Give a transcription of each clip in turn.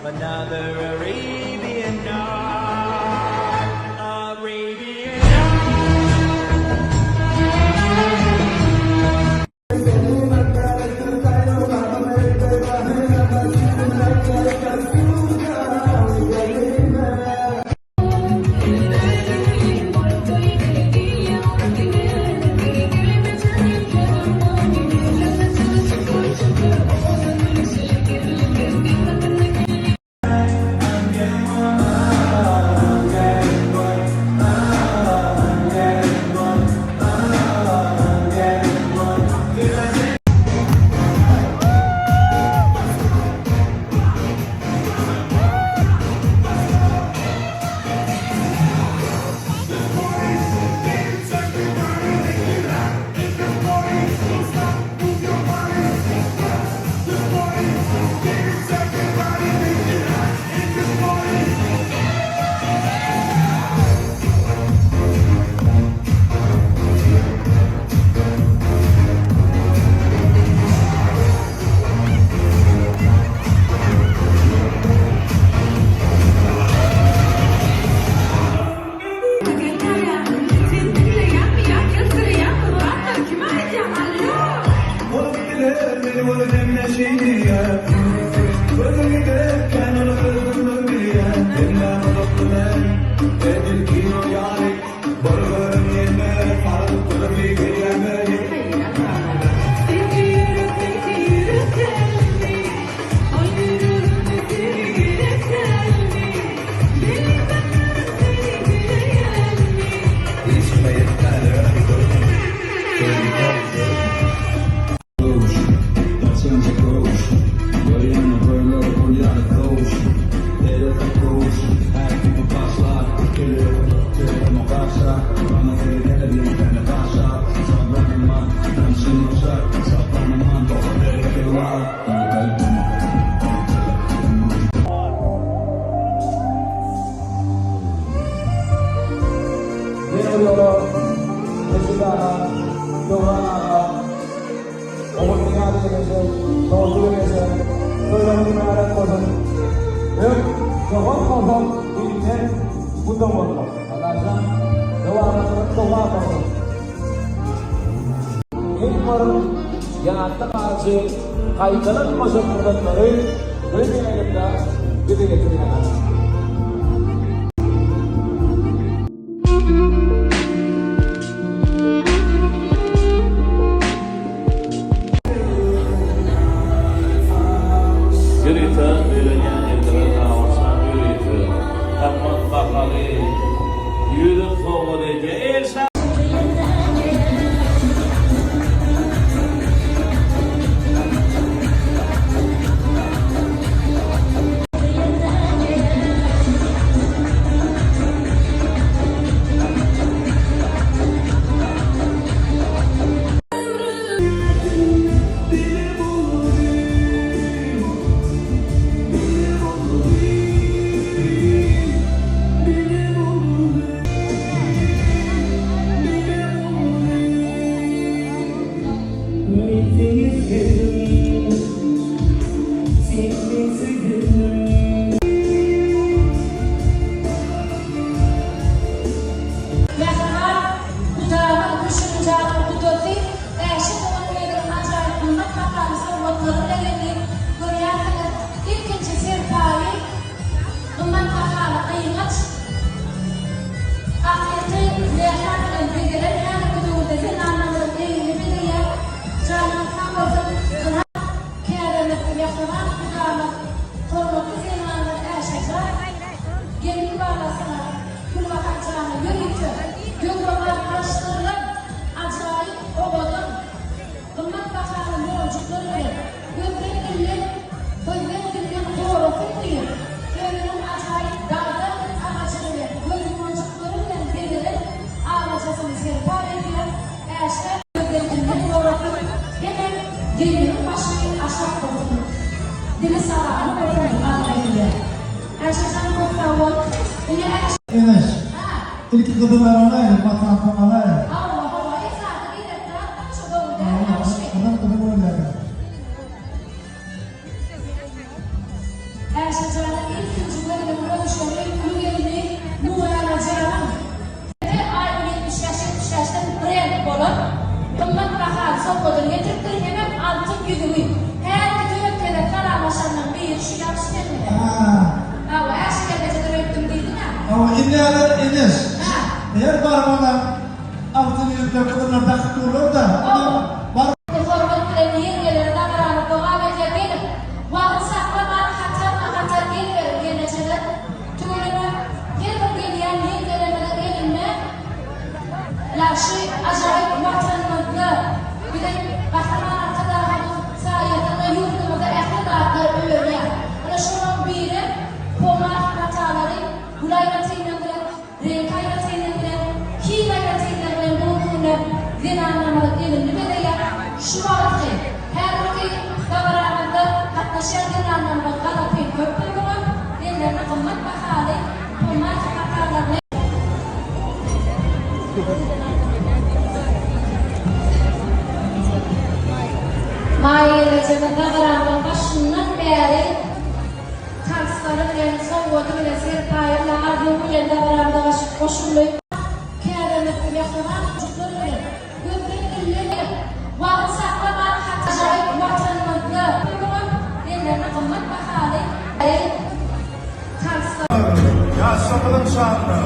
Another Arabian night. Arabian night. Men bu ýola Reşit aga, Döwran aga, Ogulnyýaz eje, Nurgül eje, toýlaryň mübärek bolsun. Öň dogan bolsaň, ilden guda bolma. Allajan dowamatyňyz dowam bolsun. Iň bir ýatda galyjy gaýtalanmajak pursatlary göz öňünde bize getirýär. Ýörite öýlenýän ýigitlere dawutjan ýörite gymmat bahaly ýüzük sowgat edýär. Elşa. Mähriban gudamyz Gülşirin janyň gudasy Äşe dogan özüniň ajaýyp gymmat bahaly sowgatlary bilen geldi. Görýänsiňiz, ilkinji serpaýy gymmat bahaly gyňaç, hakyky züleyha bilen bezelen häzirki döwürde zenanlarymyzyň egnini bezeýär. Janyňyz sag bolsun, ynha, käbemiz, mähriban gudamyz, hormatly zenanymyz Äşe jan gelin balasyna, Gülbahar jana ýörite döwrebaplaşdyrylan ajaýyp, owadan, gymmat bahaly monjuklar bilen gözden dilden gözden dilden gorasyn diýip, özüniň ajaýyp dagdan agajy bilen gözmonjuklary bilen bezelen alajasyny serpaý edýär, Äşe gözden dilden gorasyn hemem gelniniň başy aşak bolsun, dili salamly bolsun diýip arzuw edilýär. Äşe jan köp sag bol. Ine Äşe. Eneş. Ilki gyzyl alaýyn, matamdan alaýyn. Hawa, hawa, esasy gerek zat şu dogry däl, ýagşy. Gyzyl gyzyl bolýar. Äşe jana. Her barmana altyn ýüzükler gyzyllar dakyp durlar-da. Bar. Hormat bilen ýeňňeleri dabarany dowam edýär gelin wagt saklaman hatarma hatar geliberiň gelnejeler tüweleme her bir gelýän ýeňňelerimiziň elinde ýagşy ajaýyp watanymyzda biziň Gahryman Arkadagymyzyň saýasynda ýurdumyzda ähli zatlar önýär ine şolaň birem pomar matalary gül aýratynlygy bilen Reňk aýratynlygy bilen, hil aýratynlygy bilen bu günki günde zenanlarymyzyň elini bezeýär. Şu wagtky, häzirki dabaramyzda gatnaşýan zenanlarymyzyň galapyn köp bölegi ellerine gymmat bahaly pomad matalaryny Maýa gelnejemiz dabaramyzyň başyndan bäri Tanslary bilen, sowgady bilen, serpaýy bilen, arzuwy bilen dabaramyza goşuldy. Käbämiz mähriban çocuklar bilen gözden ilden wagt saklaman ajaýyp Watanymyzda bolan ellerine gymmat bahaly tanslar. Ýaşlarymyzyň şanyna.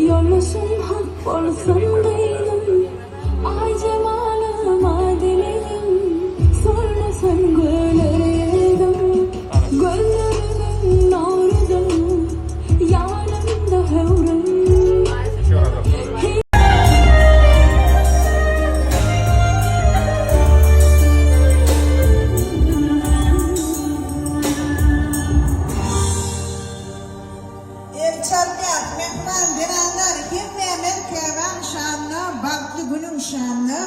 Ýoldaşym hak bolsun gyzym, Aý jemalyma dilegim, Solmasyn güler ýüzüm, Gözlerimiň nurudyň, Ýanymda höwrüm. El çalýas, mähriban zenanlar, hemmämiz Käbäň şanyna, bagtly günüň şanyna.